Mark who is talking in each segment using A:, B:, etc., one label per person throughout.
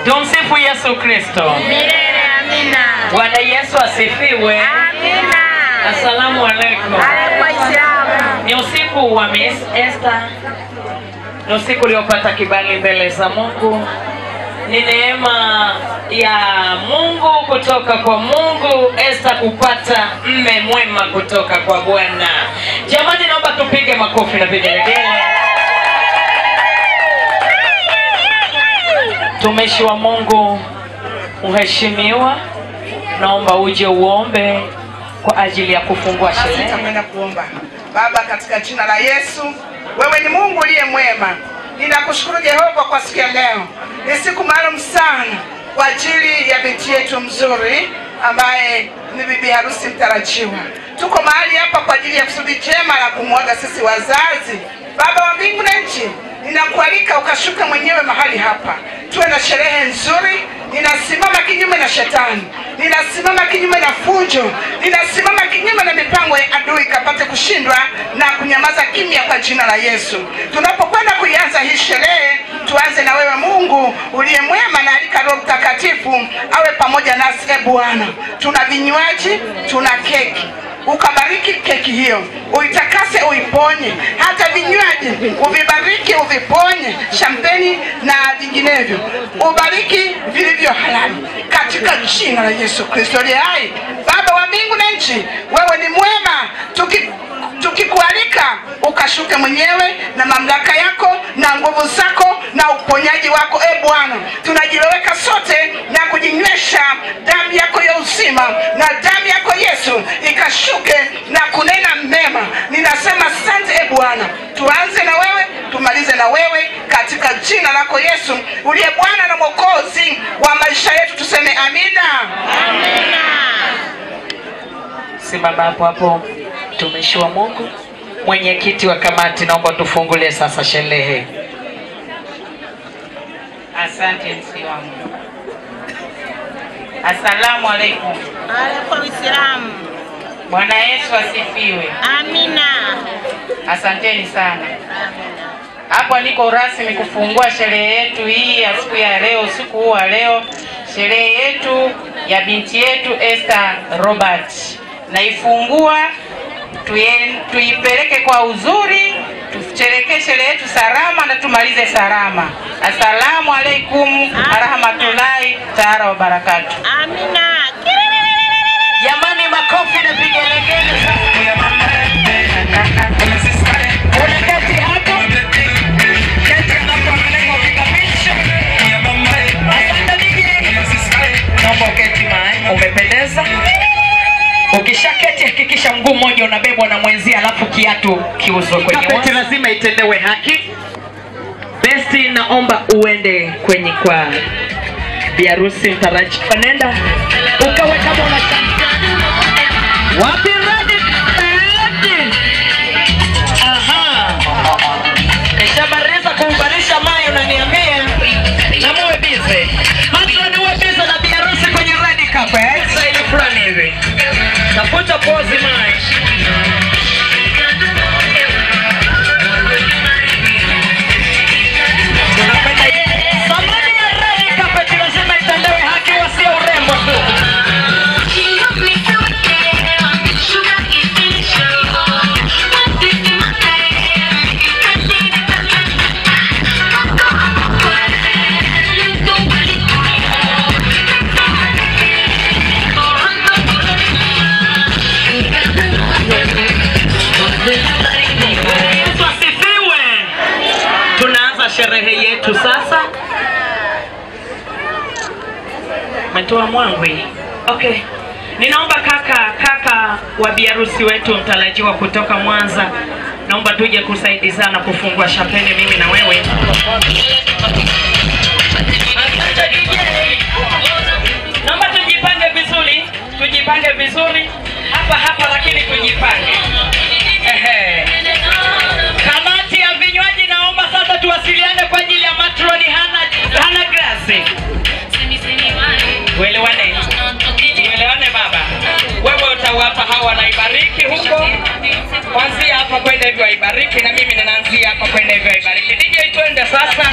A: Tumsifu Yesu Kristo.
B: Milele amina.
A: Bwana Yesu asifiwe.
B: Amina.
A: Asalamu alaykum.
B: Alaykum.
A: Ni usiku wa Miss Esther. Ni usiku uliopata kibali mbele za Mungu. Ni neema ya Mungu kutoka kwa Mungu, Esther kupata mme mwema kutoka kwa Bwana. Jamani, naomba tupige makofi na vigelegele. Mtumishi wa Mungu mheshimiwa, naomba uje uombe kwa ajili ya kufungua sherehe.
C: Nitakwenda kuomba. Baba, katika jina la Yesu, wewe ni Mungu uliye mwema. Ninakushukuru Jehova kwa siku ya leo. Ni siku maalum sana kwa ajili ya binti yetu mzuri ambaye ni bibi harusi mtarajiwa. Tuko mahali hapa kwa ajili ya kusudi jema la kumwaga sisi wazazi. Baba wa mbingu na nchi, ninakualika ukashuka mwenyewe mahali hapa. Tuwe na sherehe nzuri. Ninasimama kinyume na shetani, ninasimama kinyume na fujo, ninasimama kinyume na mipango ya adui kapate kushindwa na kunyamaza kimya kwa jina la Yesu. Tunapokwenda kuianza hii sherehe, tuanze na wewe Mungu uliye mwema, na alika Roho Mtakatifu awe pamoja nasi. E Bwana, tuna vinywaji, tuna keki. Ukabariki keki hiyo, uitakase, uiponye. Hata vinywaji uvibariki, uviponye, champagne na vinginevyo, ubariki vilivyo halali katika jina la Yesu Kristo aliye hai. Baba wa mbingu na nchi, wewe ni mwema. Tukikualika ukashuke mwenyewe na mamlaka yako na nguvu zako na uponyaji wako. E Bwana, tunajiloweka sote na kujinywesha damu yako ya uzima, na damu yako Yesu ikashuke na kunena mema. Ninasema asante e Bwana. Tuanze na wewe, tumalize na wewe katika jina lako Yesu uliye Bwana na Mwokozi wa maisha yetu, tuseme amina.
A: Amina. Simama hapo hapo, mtumishi wa Mungu, Mwenyekiti wa kamati, naomba tufungulie sasa sherehe.
D: Asante msi wangu. Asalamu alaikum.
B: Alaikum salam.
D: Bwana Yesu asifiwe.
B: Amina.
D: Asanteni sana. Hapa niko rasmi kufungua sherehe yetu hii ya siku ya leo, usiku huu wa leo, sherehe yetu ya binti yetu Esther Robert. Naifungua, tuipeleke kwa uzuri, tusherehekee sherehe yetu salama na tumalize salama. Asalamu alaikum warahmatullahi taala wabarakatuh.
B: Amina.
A: Jamani, makofi na vigelegele sasa. Unaketi hapo. Keti hapo, amekabisha. Asante DJ. Naomba uketi mae, umependeza. Ukishaketi hakikisha mguu mmoja unabebwa na mwenzia, alafu kiatu kiuzwe kwenye wazi. Lazima itendewe haki. Besti, naomba uende kwenye kwa biharusi mtarajiwa. Nenda ukawe kama unataka. Wapi ready? Ready. Aha. Nishabariza kuubarisha mayo unaniambia. Na muwe busy. Matron uwe busy na biharusi kwenye red carpet. Sasa ile fulani hivi. Tafuta pozi mayo. Samani ya red carpet lazima itendewe haki, wasio urembo tu. Tunaanza sherehe yetu sasa. Metoa mwangwi. Okay. Ninaomba kaka wa biharusi wetu mtarajiwa kutoka Mwanza, naomba tuje kusaidizana kufungua shapeni mimi na wewe. Naomba tujipange vizuri, tujipange vizuri hapa hapa, lakini tujipange. Ehe. Kamati ya vinywaji naomba sasa tuwasiliane kwa ajili ya matroni Hana Grace. Tuelewane. Tuelewane baba. Wewe utawapa hawa wanaibariki huko. Kuanzia hapa kwenda hivyo waibariki, na mimi ninaanzia hapa kwenda hivyo waibariki. DJ twende sasa.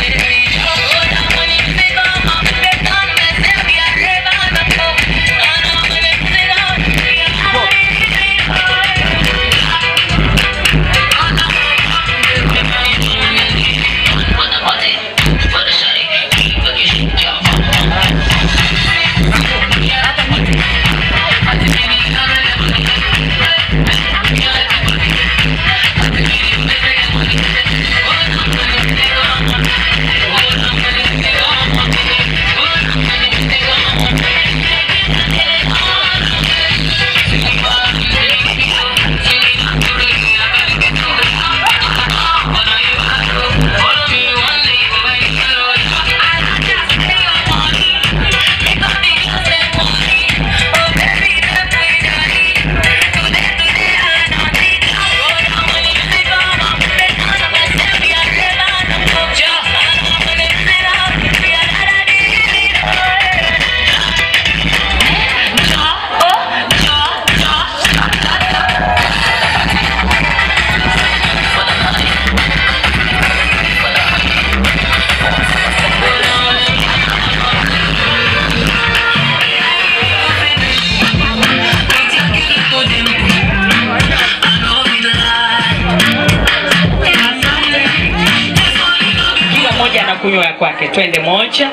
A: Kunywa ya kwake. Twende 1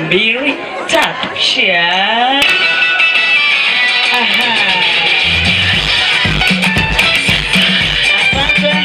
A: 2 3. Share. Aha. Asante.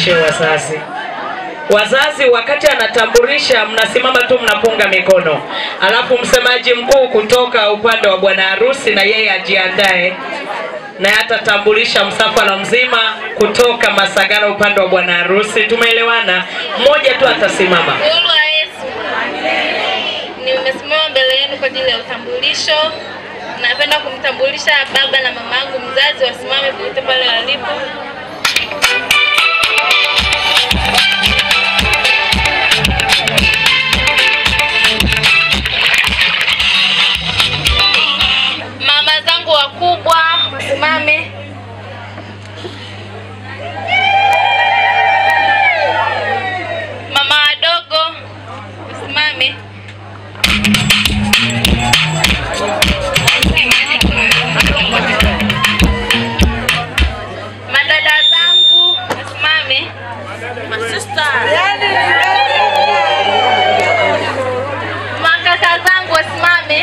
A: Niwatambulishe wazazi. Wazazi wakati anatambulisha mnasimama tu mnapunga mikono. Alafu msemaji mkuu kutoka upande wa bwana harusi na yeye ajiandae, na atatambulisha msafara mzima kutoka Masagala upande wa bwana harusi. Tumeelewana? Mmoja tu atasimama.
E: Nimesimama mbele yenu kwa ajili ya utambulisho. Napenda kumtambulisha baba na mamangu mzazi, wasimame popote pale walipo. Mama zangu wakubwa wasimame. Mama wadogo wasimame. Madada zangu wasimame. Makaka zangu wasimame.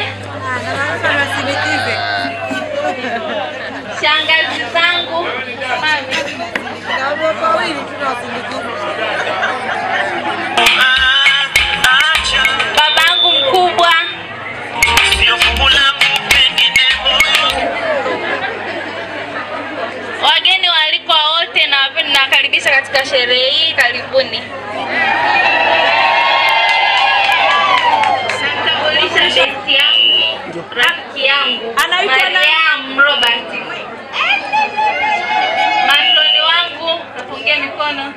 E: Shangazi zangu wasimame. Babangu mkubwa. Wageni waalikwa wote na nawakaribisha katika sherehe hii, karibuni. Namtambulisha binti yangu, rafiki yangu, Mariam Robert. Matroni wangu, napungia mikono.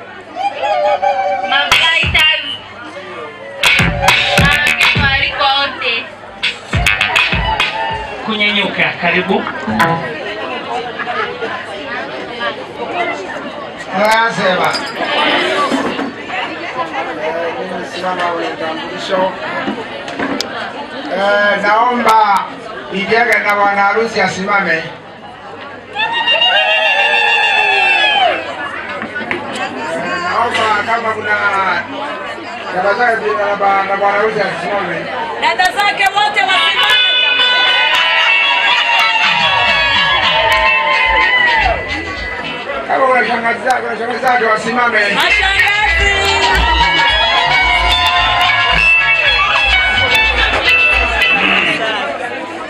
E: Mabriters. Na wageni waalikwa wote.
A: Kunyenyuka, karibu.
F: Nasema mimi ule utambulisho. Naomba Ijega na bwana harusi asimame. Naomba kama kuna dada zake na bwana harusi asimame.
A: Dada zake wote wasimame.
F: Kama kuna shangazi zake wasimame.
A: Mashangazi.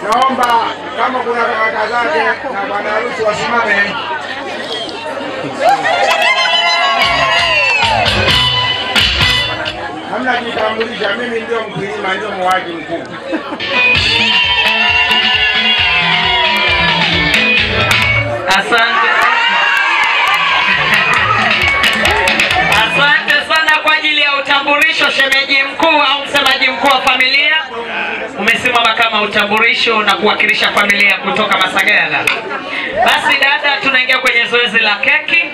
F: Naomba kama kuna kaka zake na bwana harusi wasimame. Hamna kitambulisha, mimi ndio mkulima, ndio muuaji mkuu.
A: Asante. Asante sana kwa ajili ya utambulisho, shemeji mkuu au msemaji mkuu wa familia. Umesimama kama utambulisho na kuwakilisha familia kutoka Masagala. Basi dada, tunaingia kwenye zoezi la keki.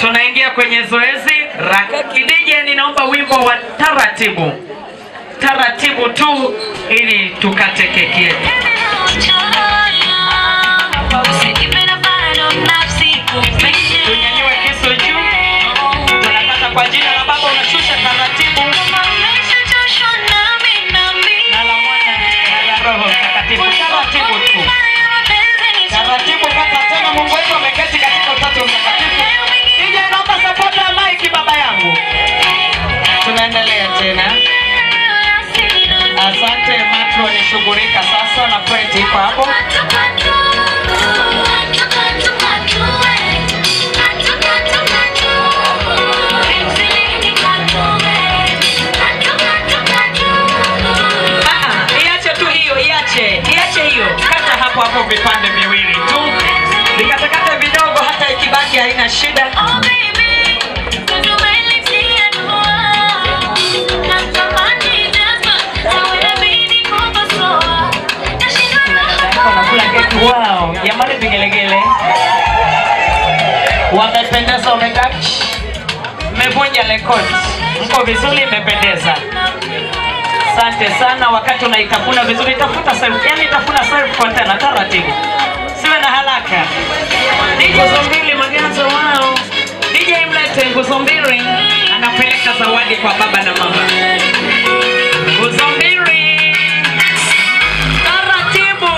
A: Tunaingia kwenye zoezi la keki. DJ, ninaomba wimbo wa taratibu. Taratibu tu ili tukate keki yetu. Tunyanyue kisu juu. Tunakata kwa jina la Baba, unashusha taratibu. Na la Mwana na la Roho Mtakatifu. Taratibu tu. Taratibu kata tena. Mungu wetu ameketi katika Utatu Mtakatifu. DJ, naomba support ya mic baba yangu. Tunaendelea tena. Asante matro, nishughulika sasa na plate iko hapo. Iache tu hiyo, iache hiyo. Kata hapo hapo vipande viwili tu. Vikatakata vidogo, hata ikibaki haina shida. Wow, jamani vigelegele. Wamependeza, wametouch. Mmevunja rekodi. Mko vizuri, mmependeza. Asante sana. Wakati unaitafuna vizuri, tafuta self, yani tafuna self container taratibu. Siwe na haraka. DJ Nguzo Maganzo wao. DJ mlete Nguzo Mbili anapeleka zawadi kwa baba na mama. Nguzo Mbili. Taratibu.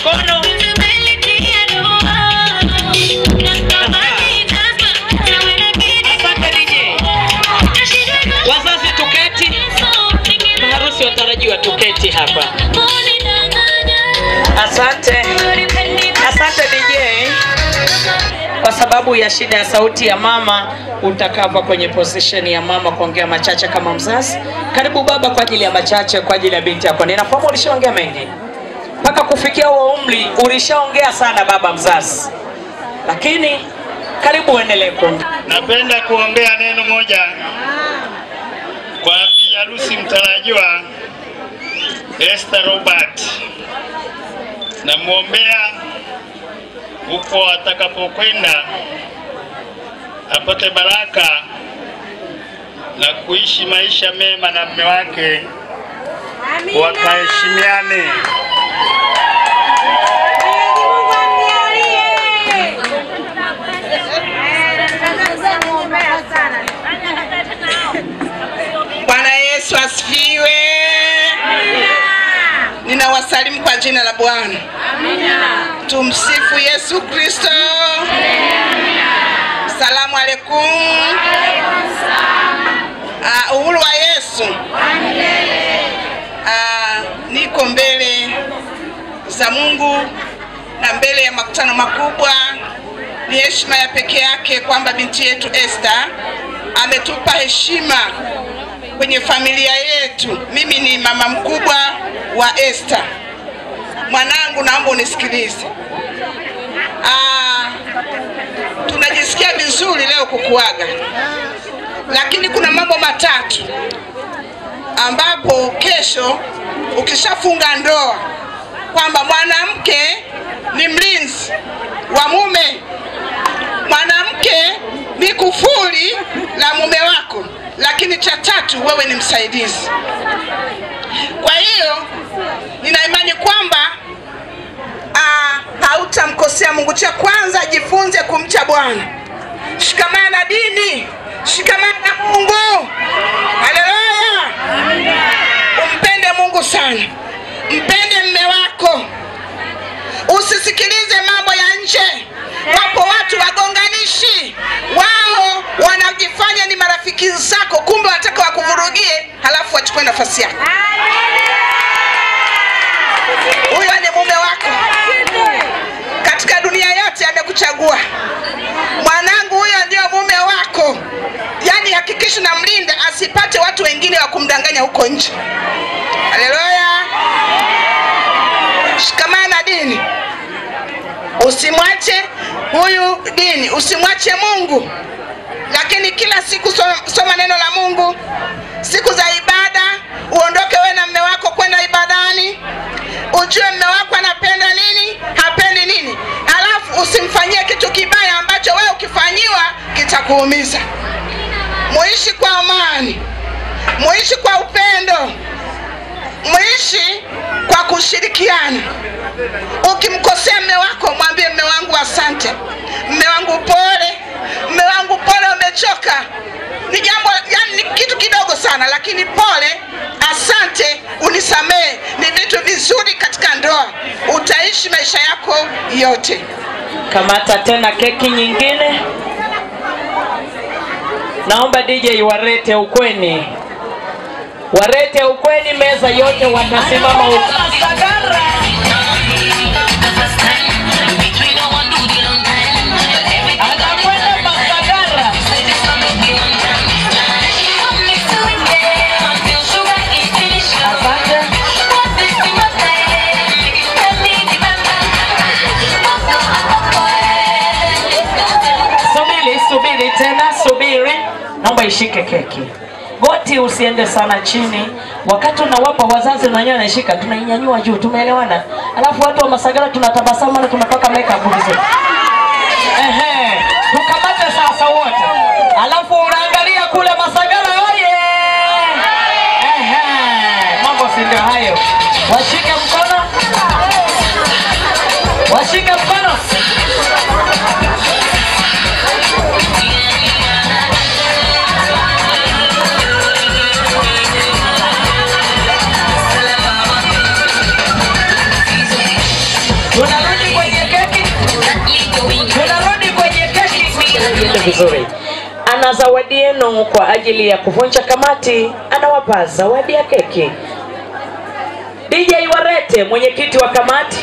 A: mkono. Asante DJ. Wazazi tuketi, maharusi watarajiwa tuketi hapa. Asante. Asante DJ. Kwa sababu ya shida ya sauti ya mama, utakava kwenye position ya mama kuongea machache kama mzazi. Karibu baba kwa ajili ya machache kwa ajili ya binti yako. Ninafahamu ulishaongea mengi. Mpaka kufikia huo umri ulishaongea sana baba mzazi. Lakini karibu uendelee kuongea.
G: Napenda kuongea neno moja kwa bi harusi mtarajiwa Esther Robert. Namuombea huko atakapokwenda apate baraka na kuishi maisha mema na mume wake, wakaheshimiane.
C: Bwana Yesu asifiwe. Ninawasalimu kwa jina la Bwana. Amina. Tumsifu Yesu Kristo. Amina. Salamu alaikum. Uhuru wa Yesu. Niko mbele za Mungu na mbele ya makutano makubwa. Ni heshima ya pekee yake kwamba binti yetu Esther ametupa heshima kwenye familia yetu. Mimi ni mama mkubwa wa Esther. Mwanangu, naomba unisikilize. Tunajisikia vizuri leo kukuaga. Lakini kuna mambo matatu ambapo kesho ukishafunga ndoa, kwamba mwanamke ni mlinzi wa mume, mwanamke ni kufuli la mume wako, lakini cha tatu wewe ni msaidizi. Kwa hiyo nina imani kwamba hautamkosea Mungu. Cha kwanza, jifunze kumcha Bwana, shikamana na dini, shikamana na Mungu. Haleluya. Umpende Mungu sana, mpende mume wako, usisikilize mambo ya nje. Wapo watu wagonganishi, wao wanajifanya ni marafiki zako, kumbe wanataka wakuvurugie, halafu wachukue nafasi yako. Huyo ni mume wako. Katika dunia yote amekuchagua. Mwanangu, huyo ndio mume wako. Yaani hakikisha unamlinda asipate watu wengine wa kumdanganya huko nje. Haleluya. Shikamana na dini. Usimwache huyu dini, usimwache Mungu. Lakini kila siku soma neno la Mungu. Siku za ibada uondoke wewe na mume wako kwenda ibadani. Ujue mume wako anapenda nini, hapendi nini. Halafu usimfanyie kitu kibaya ambacho wewe ukifanyiwa kitakuumiza. Muishi kwa amani, muishi kwa upendo, muishi kwa kushirikiana. Ukimkosea mume wako, mwambie mume wangu asante, mume wangu pole, mume wangu pole, umechoka. Ni jambo, yani ni kitu kidogo sana, lakini pole, asante, unisamee, ni vitu vizuri katika ndoa. Utaishi maisha yako yote.
A: Kamata tena keki nyingine. Naomba DJ warete ukweni. Warete ukweni, meza yote watasimama huko. Atakwenda Masagara. Asante. Subiri, subiri tena, subiri. Naomba ishike keki. Goti usiende sana chini. Wakati unawapa wazazi na wenyewe wanashika, tunainyanyua juu, tumeelewana? Alafu watu wa Masagara tunatabasamu na tunapaka makeup vizuri. Ehe, tukamate sasa wote. Alafu unaangalia kule Masagara oye. Ehe, mambo si ndio hayo. Washike mkono. Washike mkono. vizuri. Ana zawadi yenu kwa ajili ya kuvunja kamati, anawapa zawadi ya keki. DJ Warete, mwenyekiti wa kamati.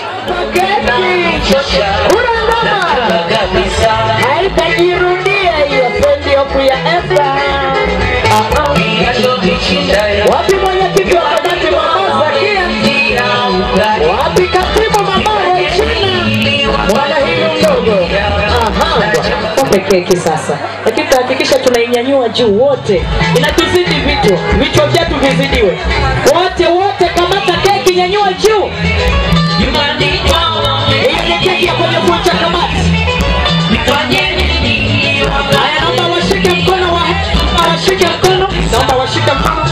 H: Haitajirudia hiyo pendi ofu ya Esta. Wapi mwenyekiti wa kamati Mama Zakia? Wapi katibu Mama Regina? Mwana hili mdogo.
A: Wape keki sasa. Lakini tutahakikisha tunainyanyua juu wote. Inatuzidi vitu, vichwa vyetu vizidiwe. Wote wote kamata keki, nyanyua juu. Hiyo ni keki ya kwenye vunja kamati. Haya, naomba washike mkono wa washike mkono, naomba washike mkono.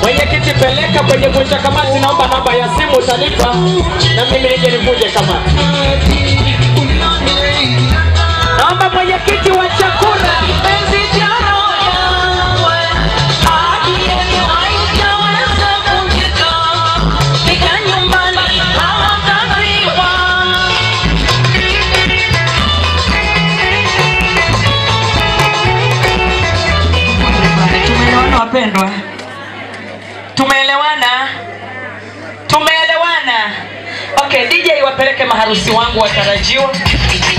A: Mwenyekiti, peleka kwenye vunja kamati, naomba namba ya simu utanipa na mimi nije nivunje kamati. Naomba mwenyekiti wa chakula. Tumeelewana wapendwa? Tumeelewana? Tumeelewana? Okay, DJ wapeleke maharusi wangu watarajiwa.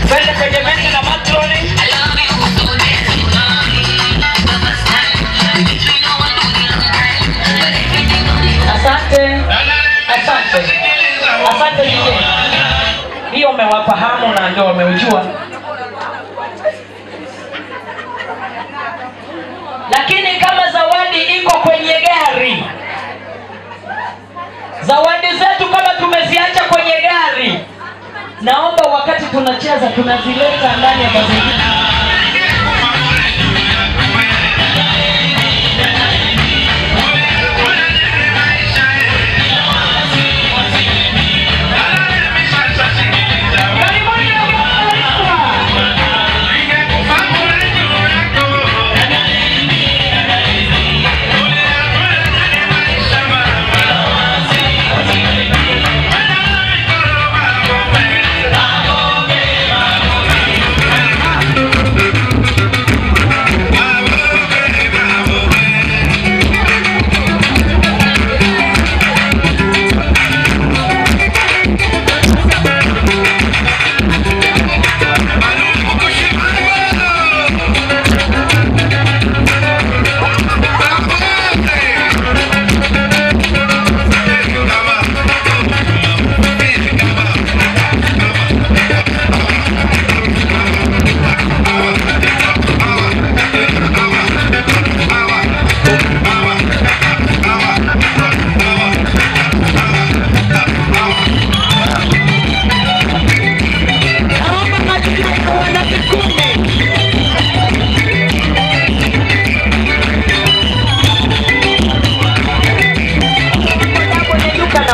A: Twende kwenye meza na matroni. Asante. Asante. Asante DJ. Hiyo umewapa hamu na ndio wameujua. Lakini kama zawadi iko kwenye gari, zawadi zetu kama tumeziacha kwenye gari, naomba wakati tunacheza tunazileta ndani ya mazingira.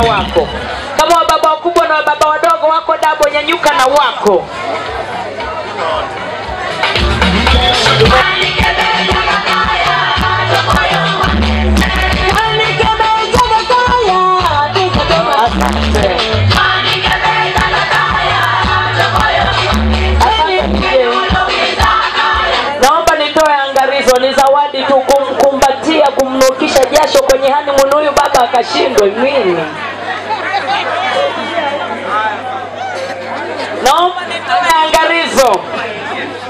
A: Wako kama wababa wakubwa na wababa wadogo wako dabo, nyanyuka na wako. Naomba nitoe angalizo, ni zawadi tu kumkumbatia, kumnukisha jasho kwenye honeymoon, huyu baba akashindwe mimi. Naomba nitoe angalizo,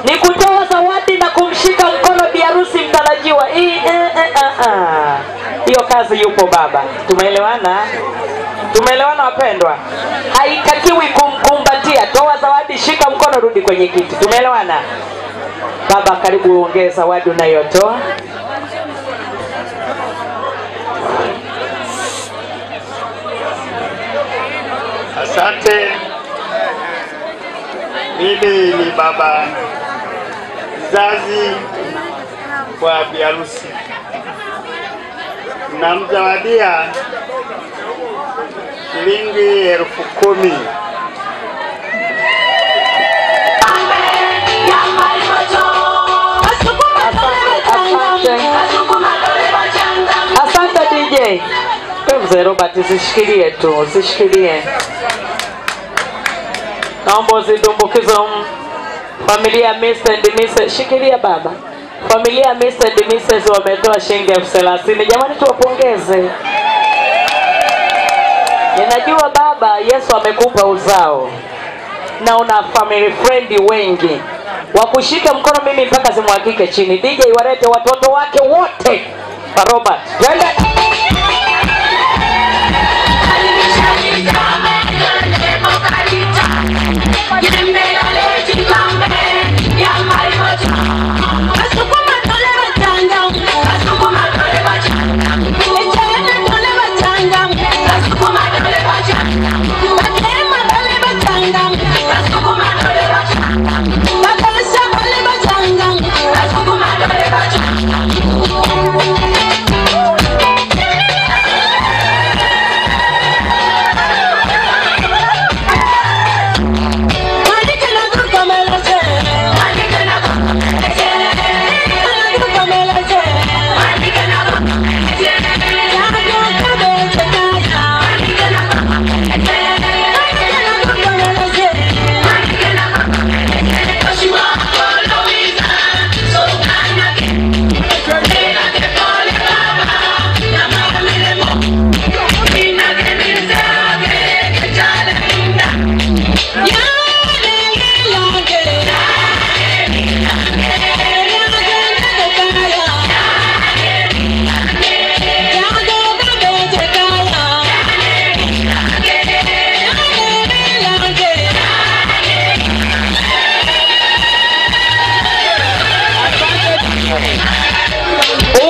A: ni kutoa zawadi na kumshika mkono biharusi mtarajiwa. Hiyo kazi yupo baba. Tumeelewana? Tumeelewana wapendwa? Haitakiwi kumkumbatia. Toa zawadi, shika mkono, rudi kwenye kiti. Tumeelewana? Baba, karibu uongee zawadi unayotoa.
G: Asante. Mimi ni baba mzazi kwa biharusi. Namzawadia shilingi 10,000.
A: Asante DJ. Mzee Robert, usishikilie tu, usishikilie. Naomba usidumbukize Familia Mr. and Mrs. Shikilia baba. Familia Mr. and Mrs. wametoa shilingi 30,000. Jamani, tuwapongeze. Ninajua baba, Yesu amekupa uzao na una family friend wengi wakushika mkono, mimi mpaka zimwagike chini. DJ walete watoto wake wote kwa Robert. Twende.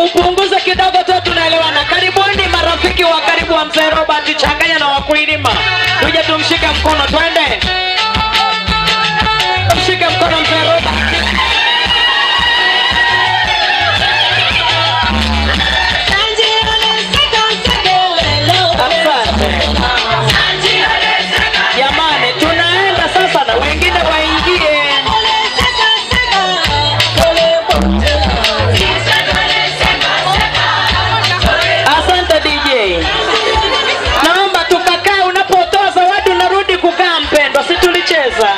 A: Upunguze kidogo tu, tunaelewana. Karibuni marafiki wa karibu wa mzee Robert, changanya na wakulima. Tuje tumshike mkono, twende. Tumshike mkono mzee Robert. Asante. Jamani, tunaenda sasa na wengine waingie. Asante DJ. Naomba tukakae, unapotoa zawadi unarudi kukaa mpendwa, si tulicheza.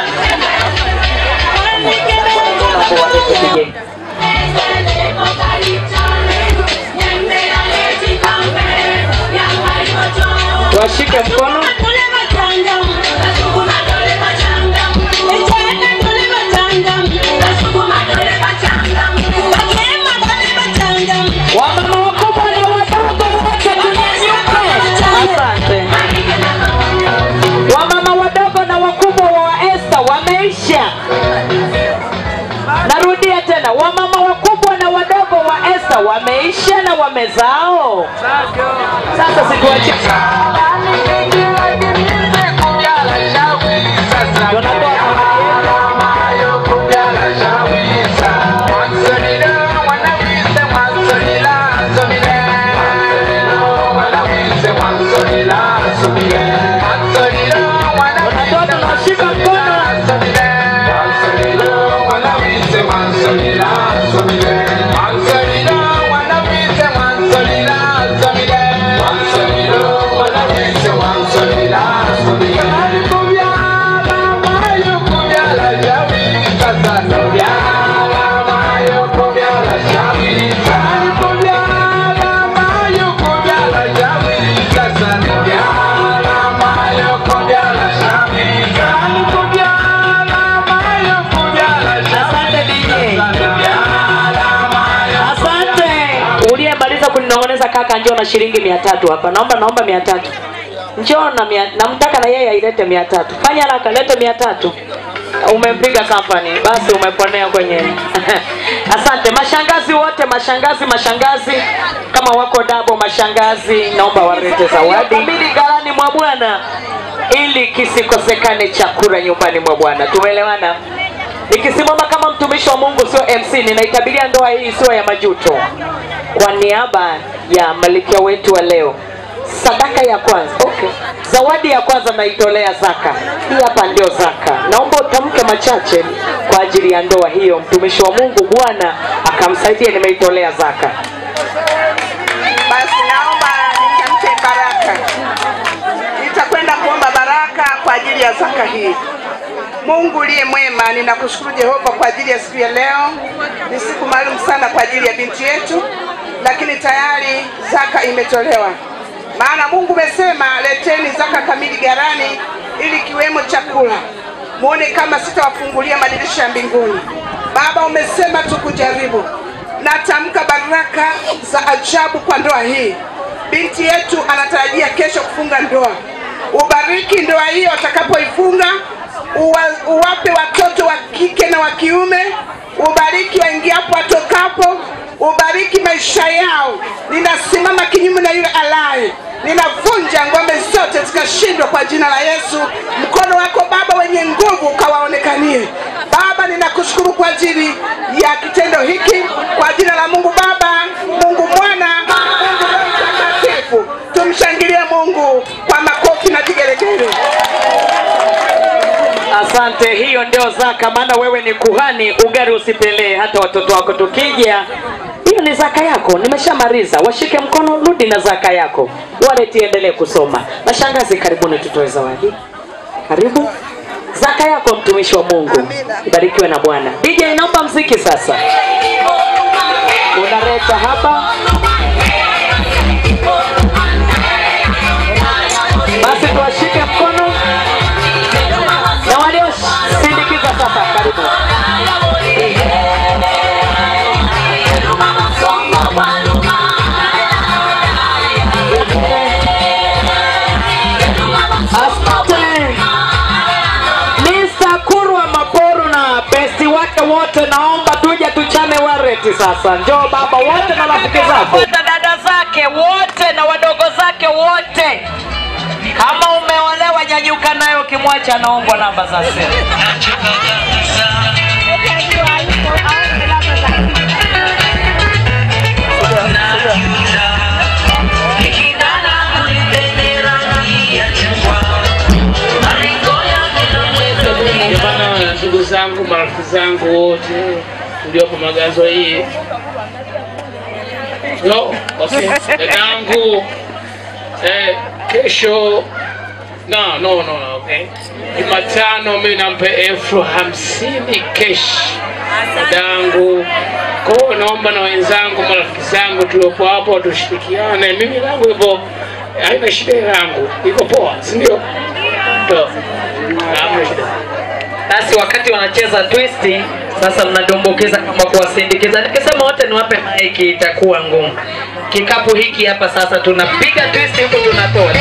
A: Washike mkono. Wamama wakubwa na wadogo wote tunyanyuke. Asante. Wamama wadogo na wakubwa wa Esther wameisha. Narudia tena, wamama wakubwa na wadogo wa Esther wameisha na wamezao. Sasa sikuache. Kuninong'oneza kaka, njoo na shilingi 300 hapa. Naomba 300. Njoo na namtaka na yeye ailete 300. Fanya haraka, lete 300. Umempiga company, basi umeponea kwenye. Asante mashangazi wote, mashangazi kama wako dabo mashangazi, naomba walete zawadi mbili ghalani mwa Bwana ili kisikosekane chakula nyumbani mwa Bwana. Tumeelewana? Nikisimama kama mtumishi wa Mungu, sio MC, ninaitabiria ndoa hii sio ya majuto. Kwa niaba ya malikia wetu wa leo, sadaka ya kwanza, okay, zawadi ya kwanza naitolea zaka. Hii hapa ndio zaka. Naomba utamke machache kwa ajili ya ndoa hiyo. Mtumishi wa Mungu, Bwana akamsaidia, nimeitolea zaka.
C: Basi naomba nitamke baraka. Nitakwenda kuomba baraka kwa ajili ya zaka hii. Mungu uliye mwema, ninakushukuru Jehova kwa ajili ya siku ya leo. Ni siku maalum sana kwa ajili ya binti yetu, lakini tayari zaka imetolewa. Maana Mungu umesema leteni zaka kamili ghalani, ili kiwemo chakula, muone kama sitawafungulia madirisha ya mbinguni. Baba, umesema tukujaribu. Natamka baraka za ajabu kwa ndoa hii. Binti yetu anatarajia kesho kufunga ndoa. Ubariki ndoa hiyo atakapoifunga, uwape watoto wa kike na wa kiume, ubariki waingiapo watokapo, ubariki maisha yao. Ninasimama kinyume na yule alaye, ninavunja ngome zote zikashindwa kwa jina la Yesu. Mkono wako Baba wenye nguvu ukawaonekanie. Baba, ninakushukuru kwa ajili ya kitendo hiki, kwa jina la Mungu Baba, Mungu Mwana, Mungu Roho Mtakatifu. Tumshangilie Mungu kwa makofi na vigelegele.
A: Asante, hiyo ndio zaka, maana wewe ni kuhani, ugali usipelee hata watoto wako. Tukija, hiyo ni zaka yako, nimeshamaliza. Washike mkono, rudi na zaka yako. Wale tiendelee kusoma. Mashangazi, karibuni tutoe zawadi. Karibu. Zaka yako mtumishi wa Mungu. Ibarikiwe na Bwana. DJ, naomba mziki sasa. Unaleta hapa. Basi tuwashike mkono. Na waliosindikiza sasa, karibu. Asante Mr. Kurwa Maporu na besti wake wote, naomba tuje tuchane wareti sasa. Njoo baba wote na rafiki zako, dada zake wote na wadogo zake wote. Kama umeolewa nyanyuka nayo, ukimwacha naombwa namba za simu.
I: Jamani, ndugu zangu, marafiki zangu wote tuliopo magazo hii. No, okay. Dadangu kesho no, okay. Jumatano mimi nampa 50,000 cash dadangu. Kwa naomba na wenzangu, marafiki zangu tuliopo hapo tushirikiane. Mimi langu hivyo haina shida, yangu iko poa, si ndio? Ndio. Hamna shida.
A: Basi wakati wanacheza twisti sasa mnadumbukiza kama kuwasindikiza. Nikisema wote niwape maiki itakuwa ngumu. Kikapu hiki hapa sasa tunapiga twisti huko tunatoa.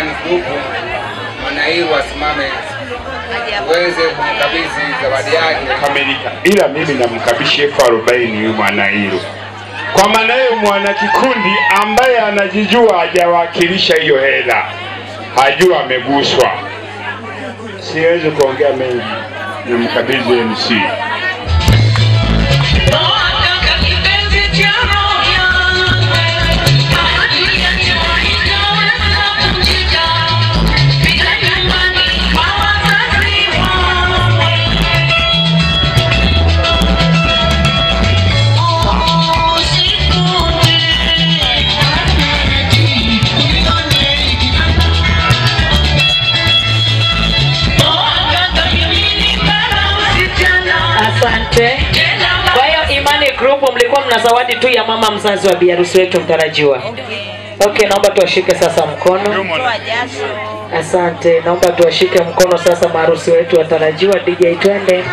F: Imani Group Mwanairu asimame uweze kumkabidhi zawadi yake
J: kamilika, ila mimi namkabidhi 40,000 huyu Mwanairu. Kwa maana hiyo mwana kikundi ambaye anajijua hajawakilisha hiyo hela, hajua ameguswa. Siwezi kuongea mengi, nimkabidhi MC.
A: Asante. Kwa hiyo Imani Group mlikuwa mna zawadi tu ya mama mzazi wa biharusi wetu mtarajiwa. Okay, naomba tuwashike sasa mkono. Asante, naomba tuwashike mkono sasa maharusi wetu watarajiwa. DJ twende.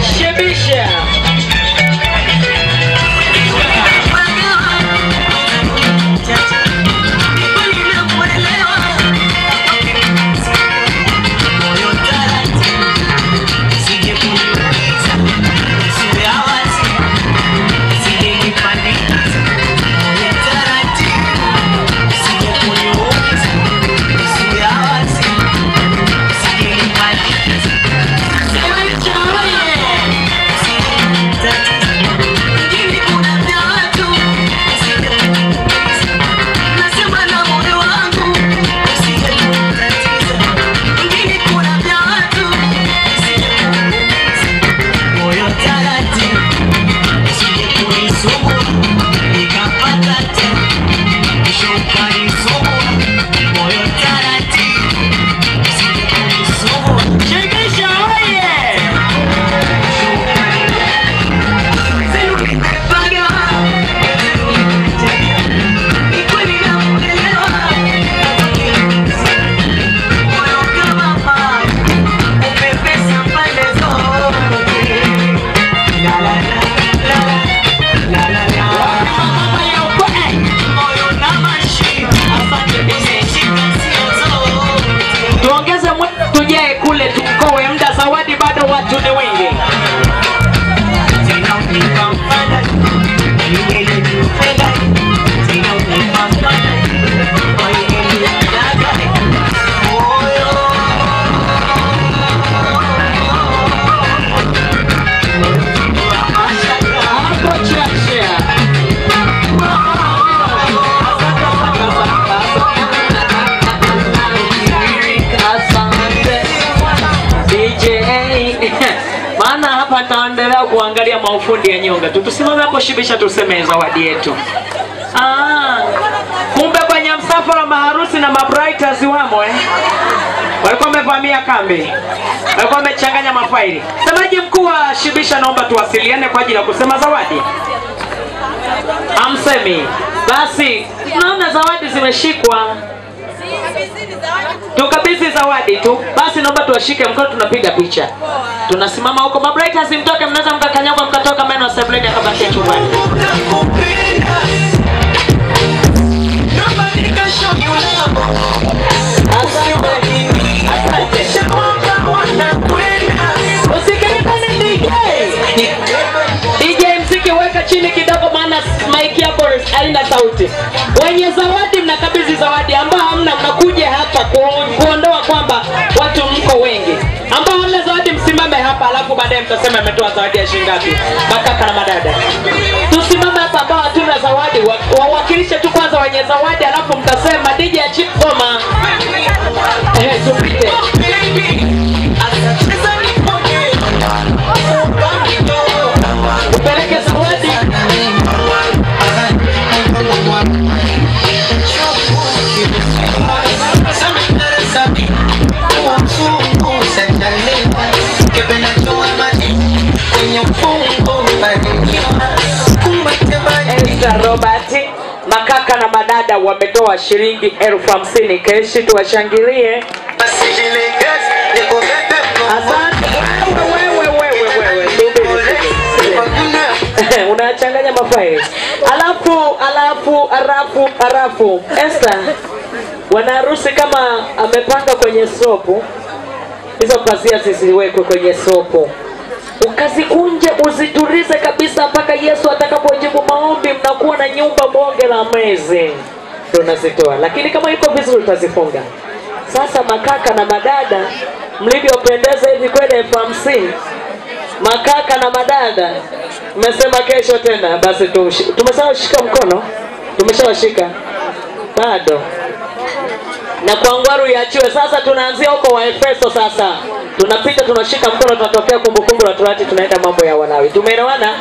A: Shibisha. Maana hapa taendelea kuangalia maufundi ya nyonga. Tutusimame hapo Shibisha tuseme zawadi yetu. Kumbe kwenye msafara maharusi na mabrighters wamo eh. Walikuwa wamevamia kambi. Walikuwa wamechanganya mafaili. Semaji mkuu wa Shibisha, naomba tuwasiliane kwa ajili ya kusema zawadi. Amsemi. Basi naona zawadi zimeshikwa. Tukabidhi zawadi tu. Basi naomba tuwashike mkono, tunapiga picha. Tunasimama huko. Mabrighters mtoke, mnaweza mkakanyagwa mkatoka meno ya sebuleni akabakia chumbani. DJ mziki weka chini kidogo, maana mic yako haina sauti. Wenye zawadi mnakabidhi zawadi, ambao hamna mnakuja hapa kuondoa kwamba watu mko wengi. Ambao hamna zawadi msimame hapa, alafu baadaye mtasema ametoa zawadi ya shilingi ngapi. Makaka na madada, tusimame hapa ambao hatuna zawadi, wawakilishe tu kwanza wenye zawadi, alafu mtasema DJ achie ngoma. Tupite. Upeleke zawadi. Esther Robert. Makaka na madada wametoa shilingi 50,000 keshi, tuwashangilie. Asante. Wewe unachanganya mafaili. Alafu Esther, wanaharusi kama amepanga kwenye sopu, hizo pazia zisiwekwe kwenye sopu, ukazikunje uziturize kabisa mpaka Yesu atakapojibu maombi. Mnakuwa na nyumba bonge la amazing, tunazitoa. Lakini kama iko vizuri utazifunga. Sasa makaka na madada mlivyopendeza hivi kweli 50,000, makaka na madada mmesema kesho tena, basi tumeshawashika mkono, tumeshawashika bado. Na kwa ngwaru iachiwe. Sasa tunaanzia huko wa Efeso. Sasa tunapita tunashika mkono, tunatokea Kumbukumbu la Torati, tunaenda mambo ya Walawi. Tumeelewana?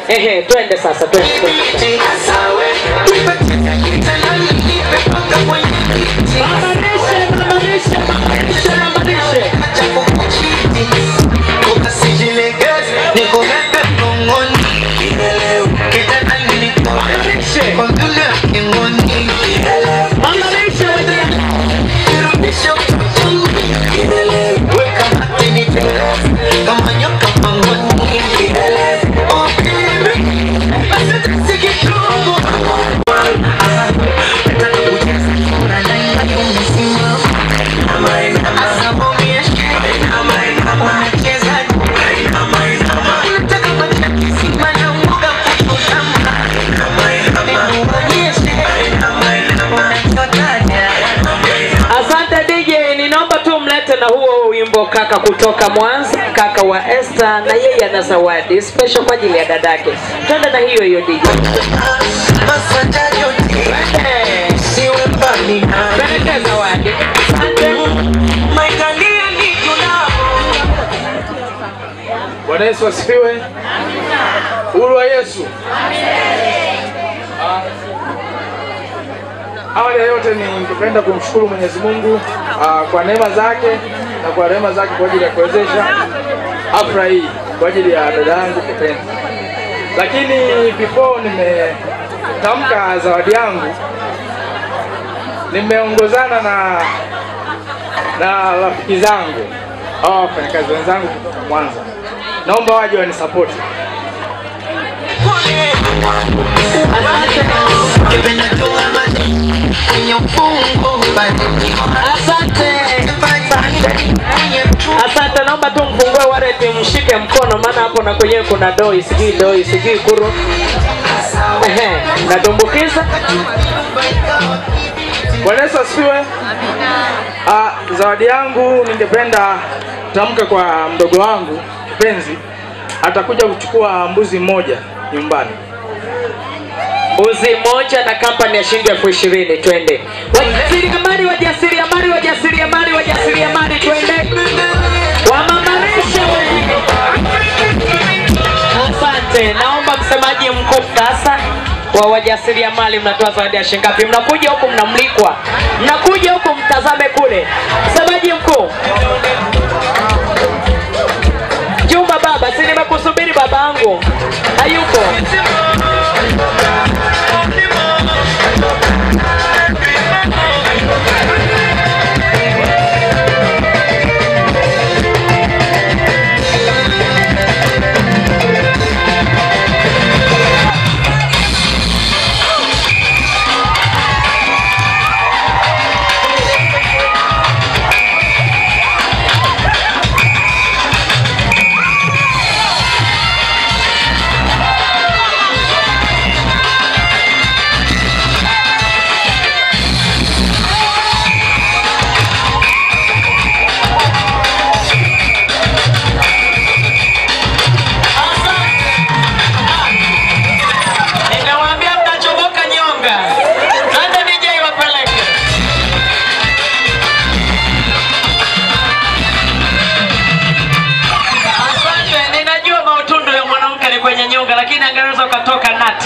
A: Ehe, twende sasa, twende. Mamarishe. Asante DJ, ninaomba tu mlete na huo wimbo kaka kutoka Mwanza, kaka wa Esther, na yeye ana zawadi special kwa ajili ya dadake. Twende na hiyo hiyo DJ. Peleke zawadi.
F: Bwana Yesu asifiwe. Uhuru wa Yesu. Awali ya yote ningependa kumshukuru Mwenyezi Mungu kwa neema zake na kwa rehema zake kwa ajili ya kuwezesha hafla hii kwa ajili ya dada yangu kipenzi. Lakini before nimetamka zawadi yangu, nimeongozana na rafiki zangu au wafanyakazi wenzangu kutoka Mwanza. Naomba waje wanisupport.
A: Asante, naomba tu mfungue wallet mshike mkono, maana hapo na kwenyewe kuna doi, sijui doi, sijui kuru. Ehe, natumbukiza.
F: Bwana Yesu asifiwe. Zawadi yangu ningependa tamka kwa mdogo wangu kipenzi, atakuja kuchukua mbuzi mmoja nyumbani.
A: Mbuzi moja na kampani ya shilingi 20,000. Twende. Wajasiriamali, wajasiriamali, wajasiriamali, wajasiriamali, twende. Wamamarishe wengine. Asante. Naomba msemaji mkuu sasa wa wajasiriamali, mnatoa zawadi ya shilingi ngapi? Mnakuja huku mnamlikwa. Mnakuja huku mtazame kule. Msemaji mkuu. Juma baba, si nimekusubiri babangu. Hayuko.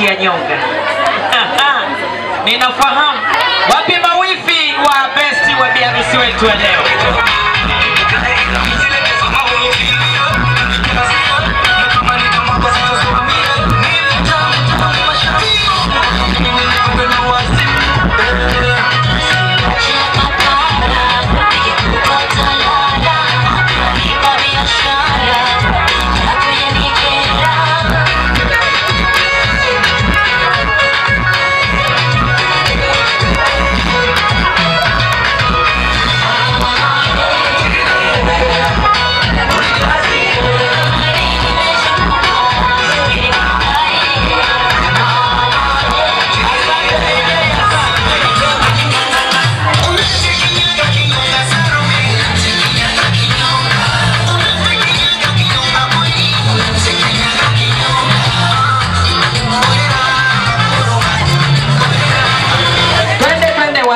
A: Ya nyonga. Ninafahamu. Wapi mawifi wa besti wa biharusi wetu wa leo?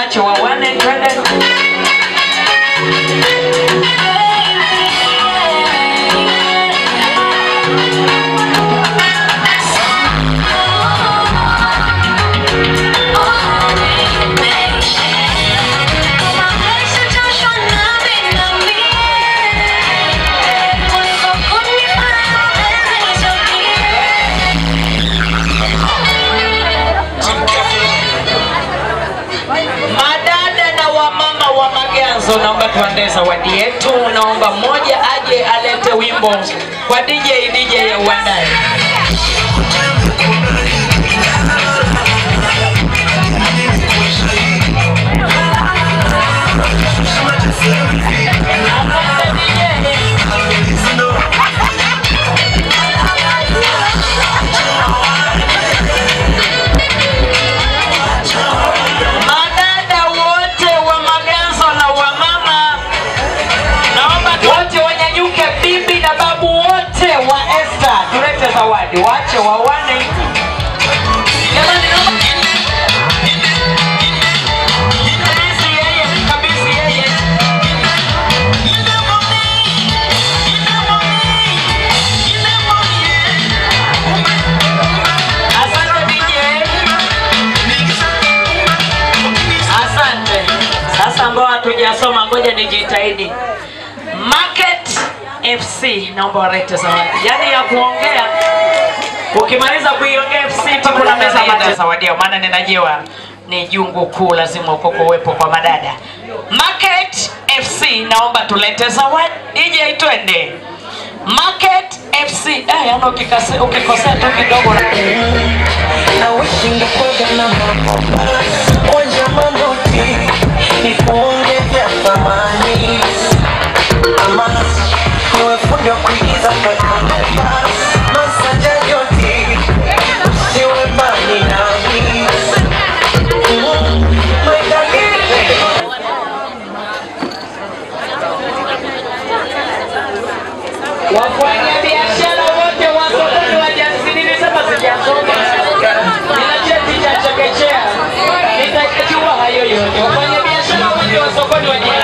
A: Waache wawane, twende. Naomba tuandae zawadi yetu. Naomba mmoja aje alete wimbo kwa DJ ya uandae. Zawadi waache wawane. Jamani, naomba kabisa yeye. Asante DJ. Asante. Sasa ambao hatujasoma ngoja nijitahidi. Market FC naomba walete zawadi. Yaani ya kuongea ukimaliza kuiongea FC tu kuna meza mate zawadi, maana ninajua ni jungu kuu lazima ukoko uwepo kwa madada. Market FC naomba tulete zawadi. DJ twende. Market FC yaani ukikosea tu kidogo
K: na wishing kwa na onja manoti nifunge vya thamani ama niwe fundi wa kuigiza kwa masaja yote usiwe mbali nami.
A: Wafanya biashara wote wa sokoni wa Jansi, nilisema sijasoma, nina cheti cha chekechea, nitajua hayo yote. Wafanya biashara wote wa sokoni wa Jansi.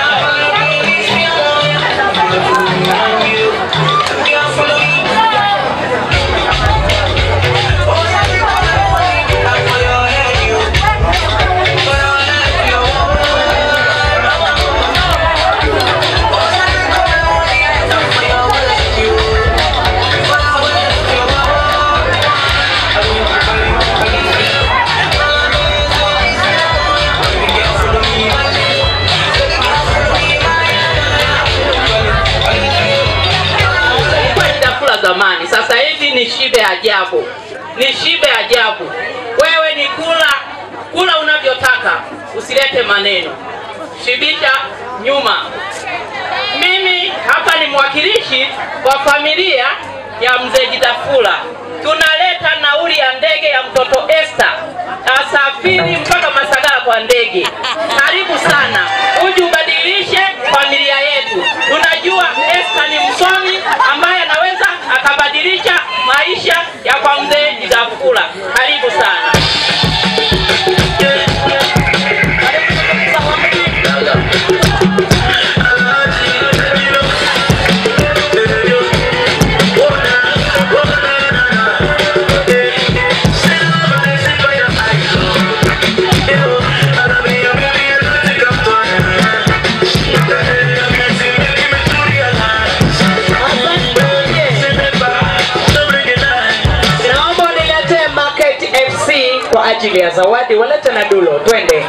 L: Zamani sasa hivi ni shibe ajabu, ni shibe ajabu. Wewe ni kula kula unavyotaka, usilete maneno, shibisha nyuma. Mimi hapa ni mwakilishi wa familia ya mzee Jidafula. Tunaleta nauli ya ndege ya mtoto Esther asafiri mpaka Masagala kwa ndege. Karibu sana, uje ubadilishe familia yetu. Unajua Esther ni msomi ambaye anaweza akabadilisha maisha ya kwa mzee Jidafula. Karibu sana.
A: Kwa ajili ya zawadi walete na dulo, twende.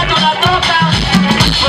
A: Tunatoka.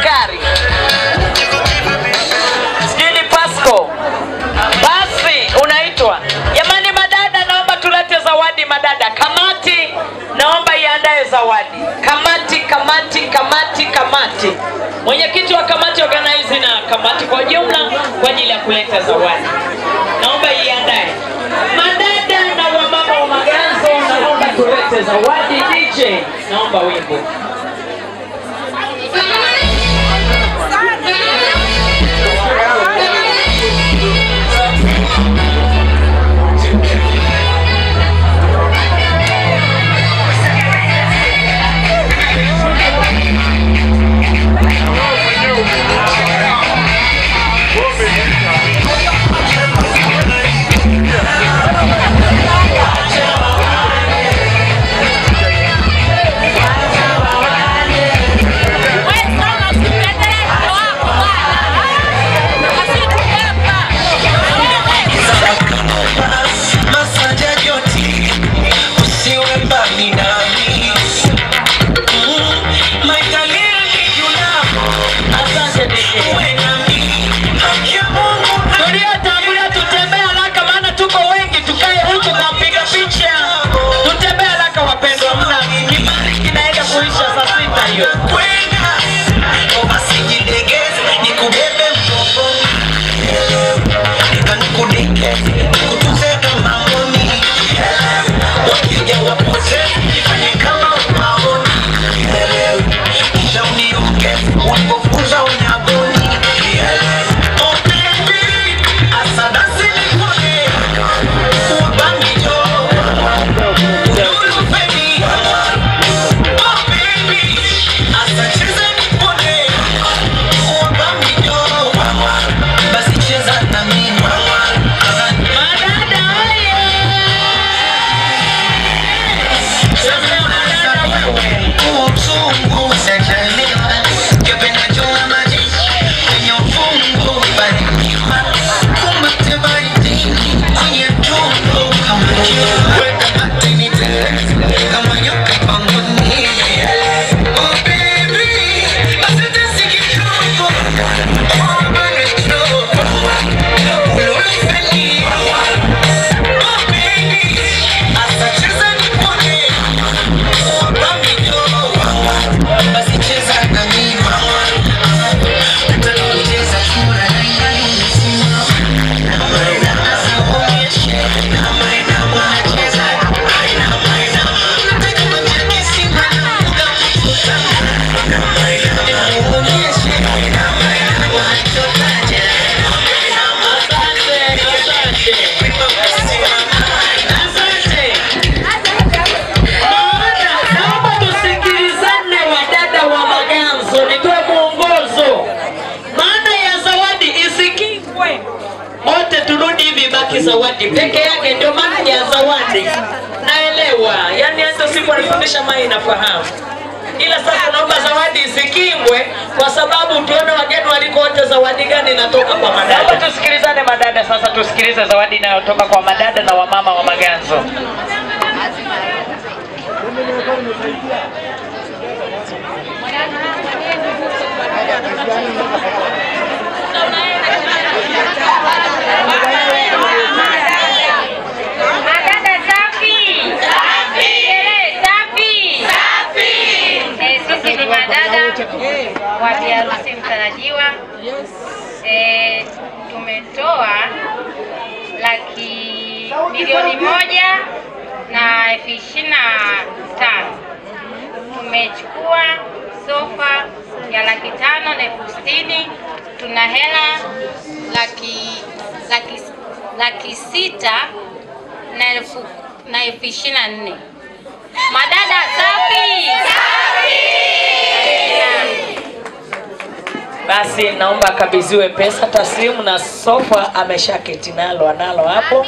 A: Pascali, sijui ni Pasco, basi unaitwa. Jamani madada, naomba tulete zawadi madada. Kamati naomba iandae zawadi. Kamati, kamati, kamati, kamati. Mwenyekiti wa kamati organize na kamati kwa jumla kwa ajili ya kuleta zawadi. Naomba iandae. Madada na wamama wa Maganzo, naomba tulete zawadi. DJ, naomba wimbo. Zawadi peke yake ndio maana ya zawadi. Naelewa. Yaani hata siku alifundisha mai nafahamu. Ila sasa naomba zawadi isikingwe kwa sababu tuone wageni waliko wote zawadi gani inatoka kwa madada. Naomba tusikilizane madada sasa, tusikilize zawadi inayotoka kwa madada na wamama wa Maganzo.
M: Madada safi. Safi. Safi. Safi. Sisi ni madada wa biharusi mtarajiwa. Tumetoa 1,025,000. Tumechukua sofa ya 560,000. Tuna hela 624,000. Madada safi. Safi.
A: Basi naomba akabidhiwe pesa taslimu na sofa ameshaketi nalo, analo hapo.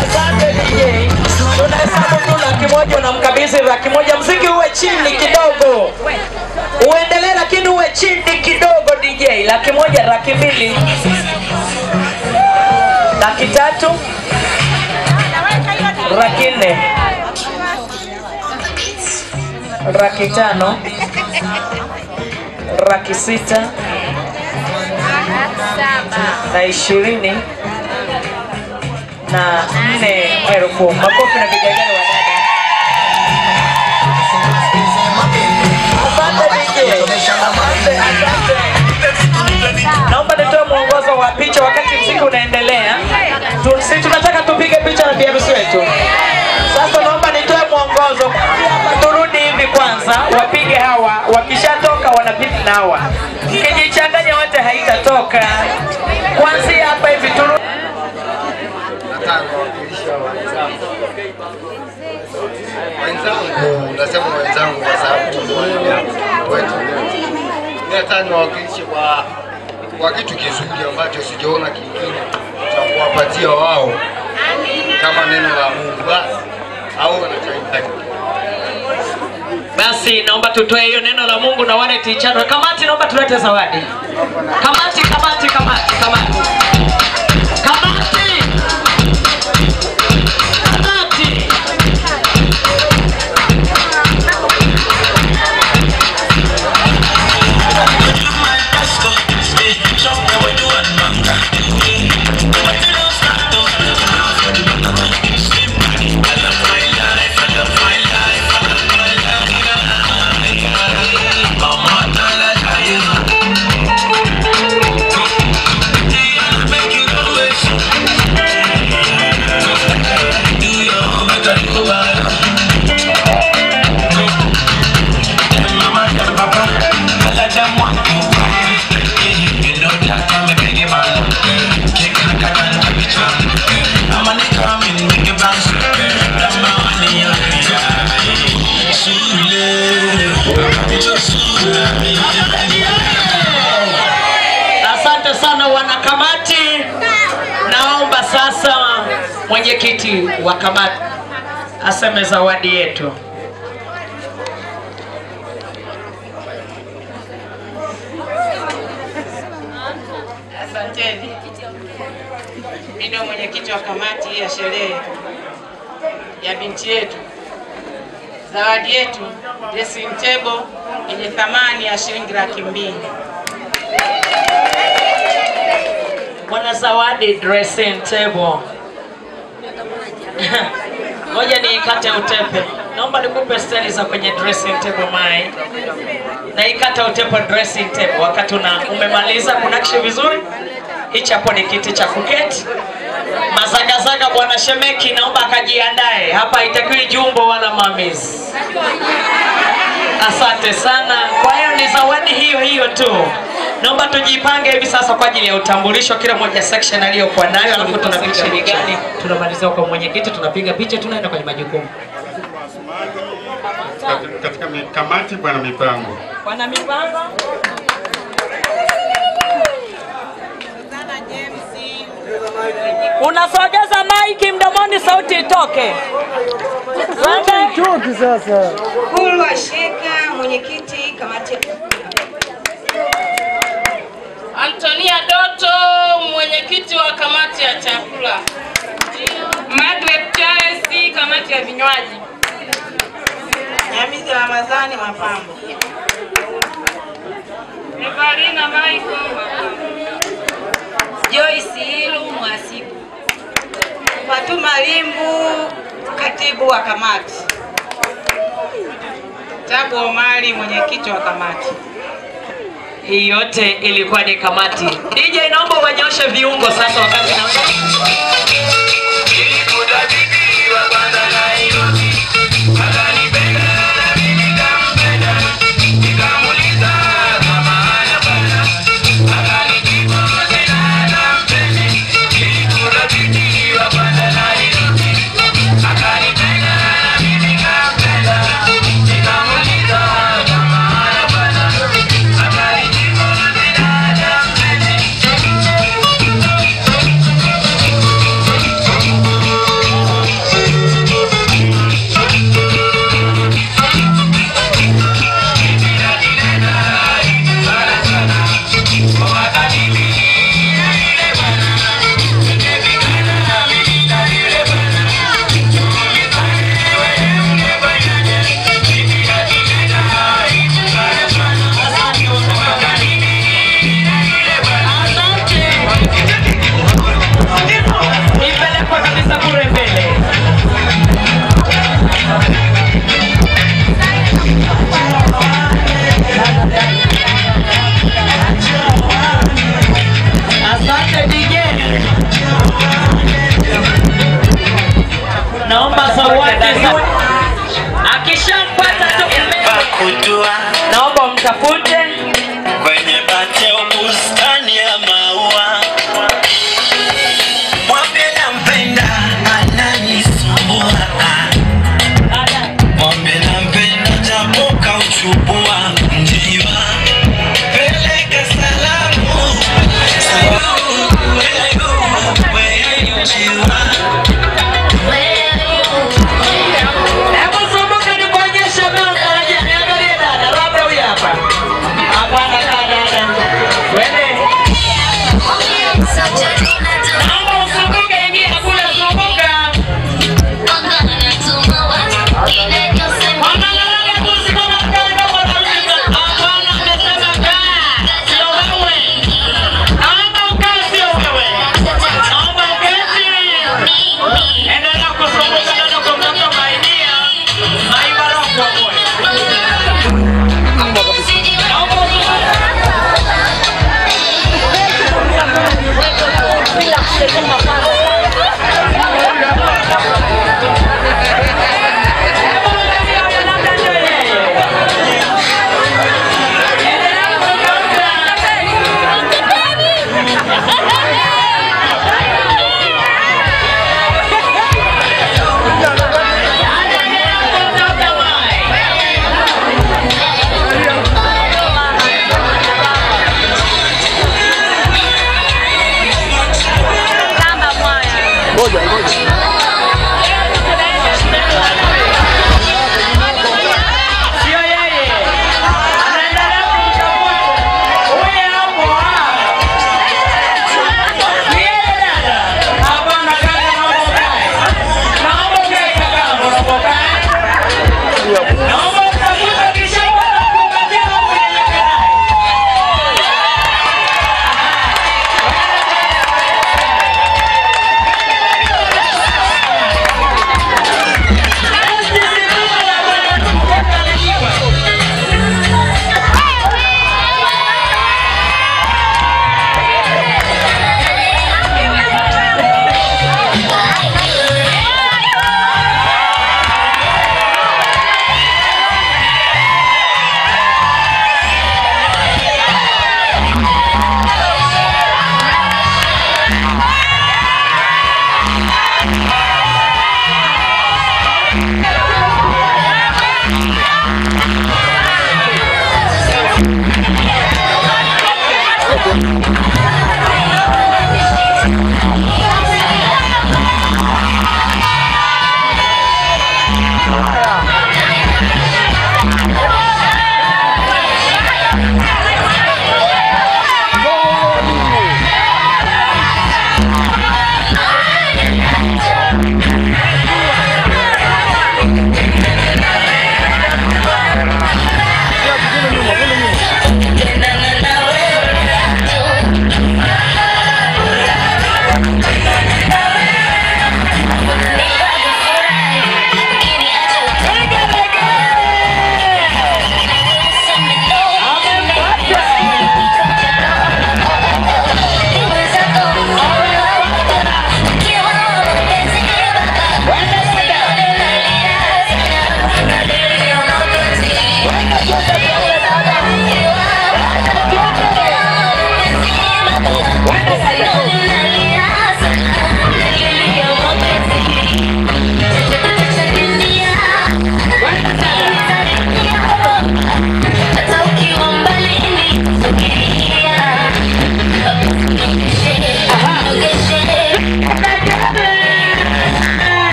A: Asante DJ. Tunahesabu tu 100,000 unamkabidhi 100,000. Mziki uwe chini kidogo. Uendelee lakini uwe chini kidogo DJ. 100,000, 200,000, 300,000, 400,000, 500,000, 600,000 na 24,000. Makofi na vigelegele wa dada. Asante DJ. Asante, asante. Naomba nitoe mwongozo wa picha wakati mziki unaendelea. Sisi tunataka tupige picha na biharusi wetu. Sasa naomba nitoe mwongozo. Turudi hivi kwanza, wapige hawa, wakishatoka wanapiga na hawa. Mkijichanganya wote haitatoka. Kwanza hapa hivi turudi.
N: Nataka kuwakilisha wenzangu. Wenzangu, nasema wenzangu kwa sababu wetu. Nataka niwakilishe kwa kitu kizuri ambacho sijaona kingine cha kuwapatia wao kama neno la Mungu basi au wanachahitaji.
A: Basi naomba tutoe hiyo neno la Mungu na wale tichano. Kamati naomba tulete zawadi. Kamati, kamati, kamati, kamati. Kamati. Kamati. Asante sana wanakamati. Naomba sasa mwenyekiti wa kamati aseme zawadi yetu.
D: Asanteni. Mimi ndio mwenyekiti wa kamati ya sherehe ya binti yetu. Zawadi yetu dressing table yenye thamani ya shilingi 200,000.
A: Bwana zawadi dressing table. Ngoja niikate utepe. Naomba nikupe steli za kwenye dressing table mai. Na ikata utepe dressing table wakati umemaliza kunakshi vizuri. Hichi hapo ni kiti cha kuketi. Mazagazaga bwana Shemeki naomba akajiandae. Hapa haitakiwi jumbo wala mamizi. Asante sana. Kwa hiyo ni zawadi hiyo hiyo tu. Naomba tujipange hivi sasa kwa ajili ya utambulisho, kila mmoja section aliyokuwa nayo, alafu tunapiga picha. Tunamalizia kwa mwenyekiti, tunapiga picha, tunaenda kwenye majukumu.
J: Katika kamati bwana mipango.
A: Bwana mipango. Unasogeza maiki mdomoni sauti itoke.
O: Itoke sasa.
P: Kulwa Sheka, mwenyekiti kamati.
E: Antonia Doto, mwenyekiti wa kamati ya chakula. Margaret Charles, kamati ya vinywaji.
B: Nyamizi Ramadhani, mapambo.
E: Evalina Michael, mapambo.
P: Joyce Ilu, mhasibu. Fatuma Limbu, katibu wa kamati.
D: Tabu Omari, mwenyekiti wa kamati.
A: Hii yote ilikuwa ni kamati. DJ naomba wanyoshe viungo sasa wakati na Akishampata tu naomba mtafute
K: kwenye pate bustani ya maua. Mwambie nampenda ananisumbua. Mwambie nampenda japo kauchubua njiwa. Peleka salamu. Wewe njiwa.
A: Hebu zunguka nikuonyeshe mimi mtarajia. Niangalie dada, labda huyu hapa. Hapana dada. Wewe. Naomba uzunguke, ingia kule, zunguka. Hapana, amesema kaa. Sio wewe. Naomba ukae, sio wewe. Naomba uketi. Endelea kuzunguka dada, kumtoka maidia. Maibaroko boy. Naomba Sio yeye. Anaendelea kumchagua. Huyu hapo. Ni yeye dada. Hapana kaka, naomba ukae. Naomba ukae kaka, naomba ukae. Naomba utafute kisha kumbatia na kunyenyekea naye.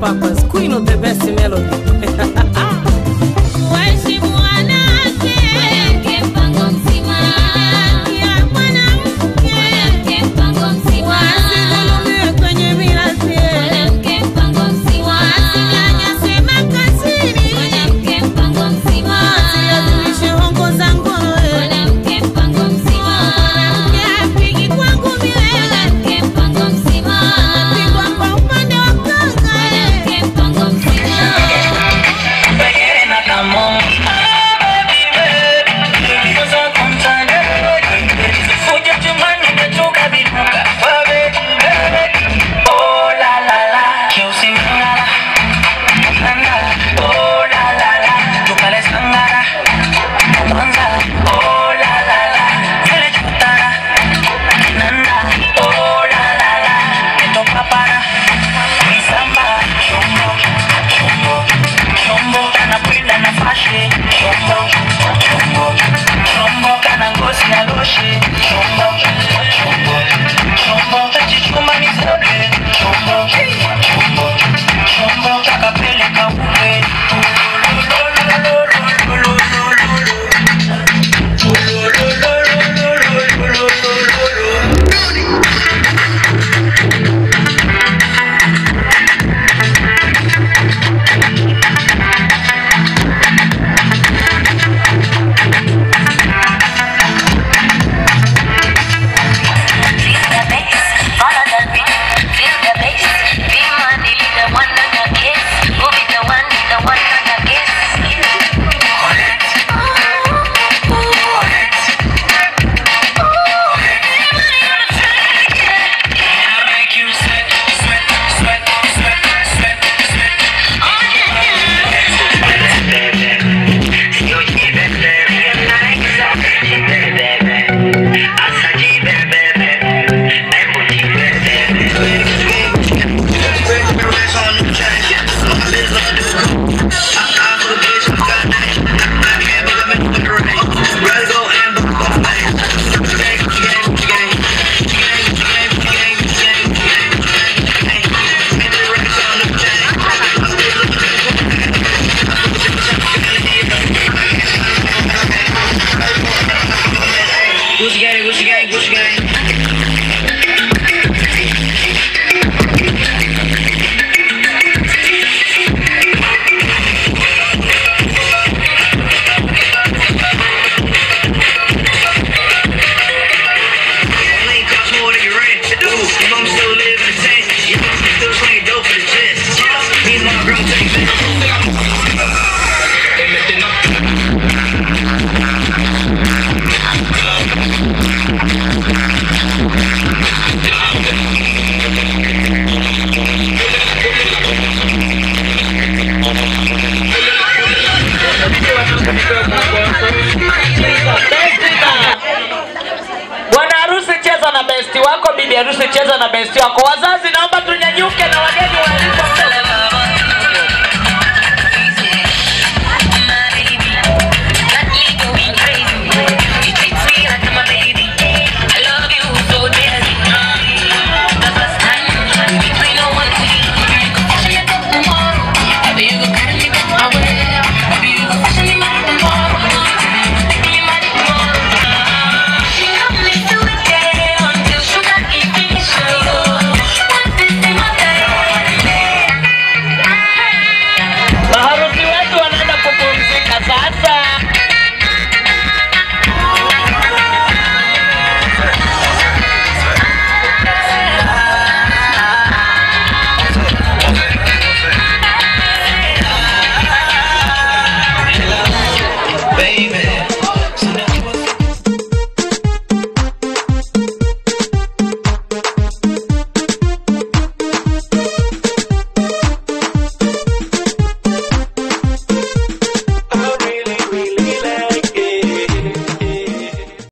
O: Papas, queen of the best melody.
Q: Waheshimu wanawake, mwanamke mpango mzima. Ya mwanamke, mwanamke mpango mzima. Wasidhulumiwe kwenye mirathi, mwanamke mpango mzima. Wasinyanyaswe makazini, mwanamke mpango mzima. Wasilazimishe hongo za nguruwe, mwanamke mpango mzima. Mwanamke hapigi kwa ngumi, mwanamke mpango mzima. Anapigwa kwa upande wa kanga, mwanamke mpango mzima.
A: Bwana harusi cheza na besti wako, bibi harusi cheza na besti wako. Wazazi naomba